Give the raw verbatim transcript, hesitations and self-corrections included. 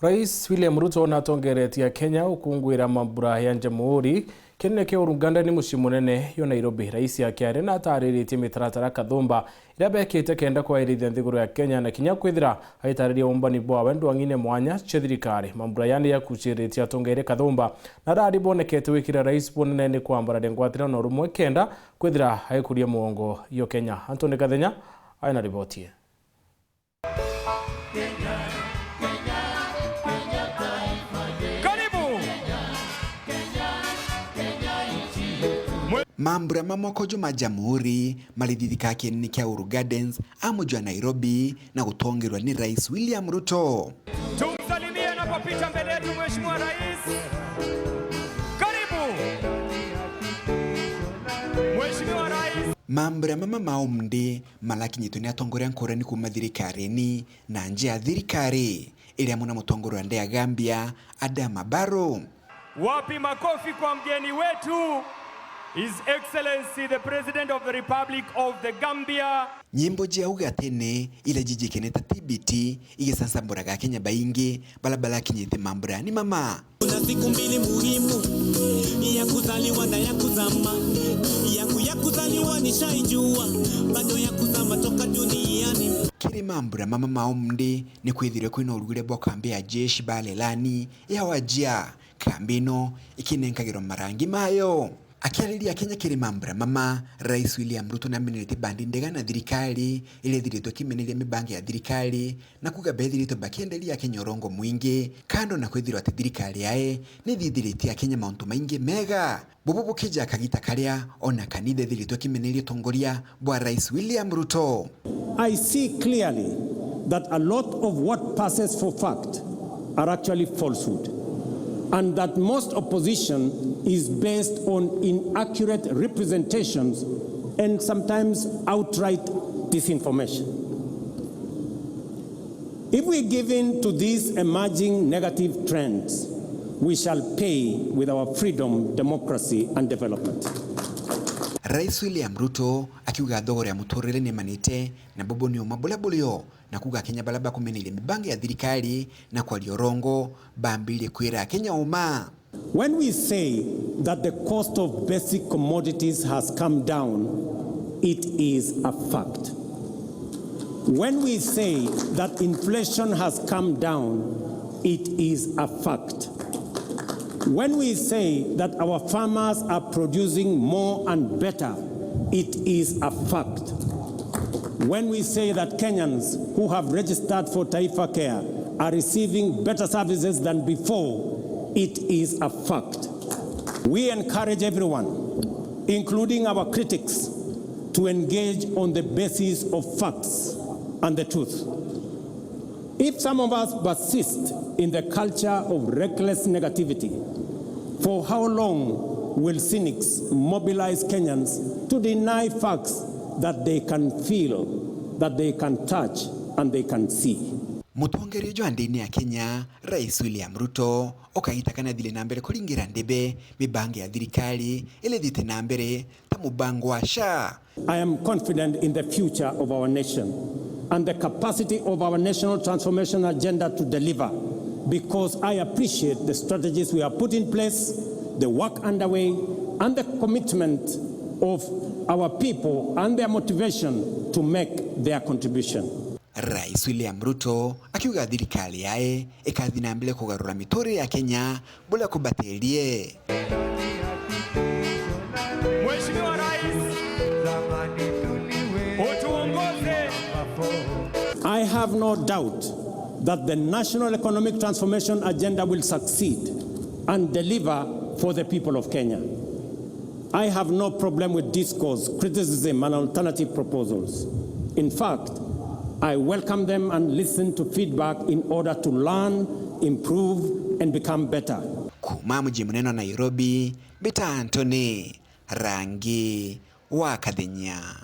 Rais William Ruto natongeretie Akenya ukunguira mambura ya Jamhuri kinene kia Uru Gardens mucii munene yo Nairobi. Rais akiaria natariritie mitaratara kathumba iria bekite kenda kwairithia nthiguru ya Kenya na kinya kwithira aitariria umbani bwawe ndwang'ine mwanya cia thirikari. Mambura yani yakuciritie atongeria kathumba na arari bonekete gwikira rais bunene ni kwambararia ngwataniro na urumwe kenda kwithira aikuria muongo yo Kenya. Anthony Kathenya aina riboti ii. Karibu. Mambura ma mwaka uju ma Jamhuri marithithika kienini kia Uhuru Gardens a muji wa Nairobi na gutongerwa ni Rais William Ruto. Tumsalimie anapopita mbele yetu Mheshimiwa Rais. Karibu. Mheshimiwa Rais. Mambura mama ma umndi marakinyitwe ni atongoria ngurani kuuma thirikarine na nja ya thirikari, iri amwe na mutongoria wa nthi ya Gambia, Adama Barrow. Wapi makofi kwa mgeni wetu, His Excellency the President of the Republic of the Gambia. Nyimbo cia ugatene ila jijikenete T B T igicancamburaga Akenya baingi bala barakinyite mambura ni mama. Kuna siku mbili muhimu, ya kuzaliwa na ya kuzama. Yaku ya kuzaliwa nishaijua, bado ya kuzama toka duniani. Kiri mambura mama ma umndi ni kwithirwe kwina urugure bwa kambi ya jeshi ba Leilani ya Wajir, kambi ino ikinenkagirwa marangi mayo. Akiariria Akenya kiri mambura mama, Rais William Ruto nameneretie bandi ndega na thirikari iria ithiritwe ikimeneria mibango ya thirikari, na kuuga bethiritwe bakienderia Akenya urongo mwingi, kando na kwithirwa ati thirikari yae nithithiritie Akenya mauntu maingi mega. Bubu bukija kagita karia ona kanitha ithiritwe ikimeneria utongoria bwa Rais William Ruto. I see clearly that a lot of what passes for fact are actually falsehood, and that most opposition is based on inaccurate representations and sometimes outright disinformation. If we give in to these emerging negative trends, we shall pay with our freedom, democracy, and development. Rais William Ruto akiuga thogora ya muturire ni imanite, na bubu ni uma buria burio, na kuuga Akenya baria bakumeneria mibango ya thirikari na kwaria urongo, bambirie kwira Akenya uma. When we say that the cost of basic commodities has come down, it is a fact. When we say that inflation has come down, it is a fact. When we say that our farmers are producing more and better, it is a fact. When we say that Kenyans who have registered for Taifa Care are receiving better services than before, it is a fact. We encourage everyone, including our critics, to engage on the basis of facts and the truth. If some of us persist in the culture of reckless negativity, for how long will cynics mobilize Kenyans to deny facts that they can feel, that they can touch, and they can see? Mutongeria uju wa ndini ya Kenya, Rais William Ruto, ukagita kana thire na mbere kuringira ndebe mibango ya thirikari ile thite na mbere ta mubango wa SHA. I am confident in the future of our nation and the capacity of our national transformation agenda to deliver, because I appreciate the strategies we have put in place, the work underway, and the commitment of our people and their motivation to make their contribution. Rais William Ruto akiuga thirikari yae ikathi na mbere kugarura miturire ya Kenya buria kubatirie. Mheshimiwa Rais, utuongoze. I have no doubt that the National Economic Transformation Agenda will succeed and deliver for the people of Kenya. I have no problem with discourse, criticism, and alternative proposals. In fact, I welcome them and listen to feedback in order to learn, improve, and become better. Kuuma muji munene wa Nairobi, mbita Anthony Rangi wa Kathenya.